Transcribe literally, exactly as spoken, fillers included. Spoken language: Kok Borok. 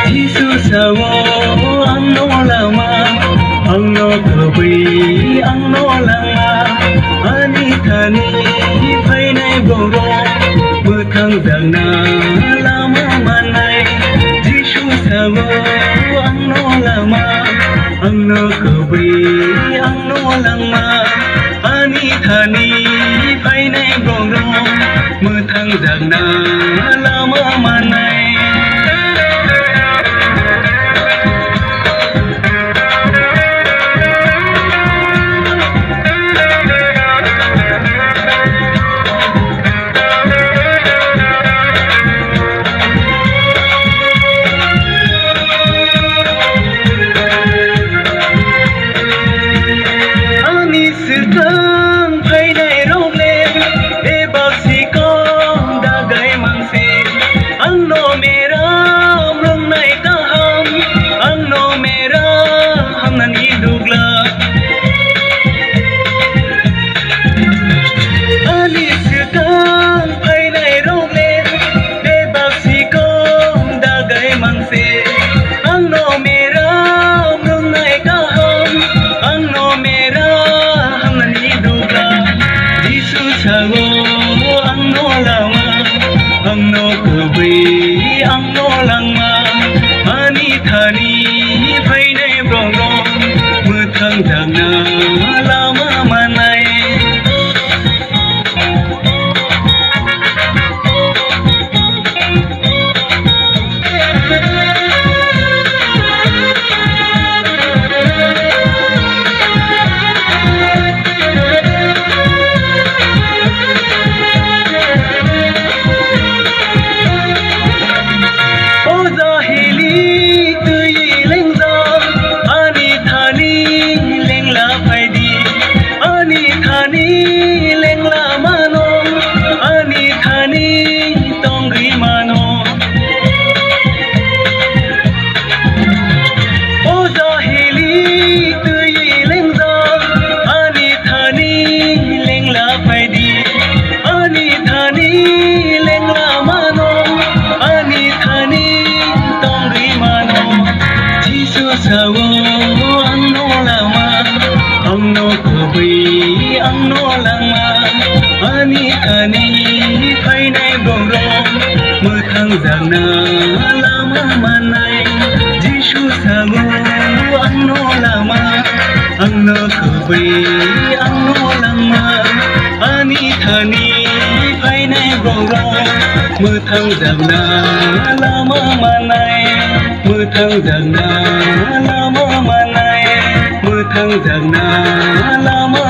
Jisu sao, "Ang no lama, ang no kubui, ang no lama." Ani thani phainai borok mwthang jakna lama manai. Jisu sao, "Ang no lama, ang no kubui, ang no lama." Ani thani phainai borok mwthang jakna lama manai. Ani swkang phainai rok le bebak sikon dagai mangsi. Ang no meram rwngnai kaham, ang no meram hamnani dugla. Ani swkang phainai rok le bebak sikon dagai mangsi. Ang no meram rwngnai kaham, ang no meram hamnani dugla. Jisu sao, "Ang no lama, ang no kubui, ang no langma." Ani thani phainai borok mwthang jakna lama manai. O jahili twi lengjak, ani thani lengla phaidi. Ani thani lengla mano, ani thani tongwi mano. O jahili twi lengjak, ani thani lengla phaidi. Ani thani lengla mano, ani thani tongwi mano. Jisu sao, "Ang no lama, ang no kubui, ang no langma." Ani thani phainai borok mwthang jakna lama manai. Jisu sao, "Ang no lama, ang no kubui, ang no langma." Ani thani phainai borok mwthang jakna lama manai, mwthang jakna lama manai, mwthang jakna lama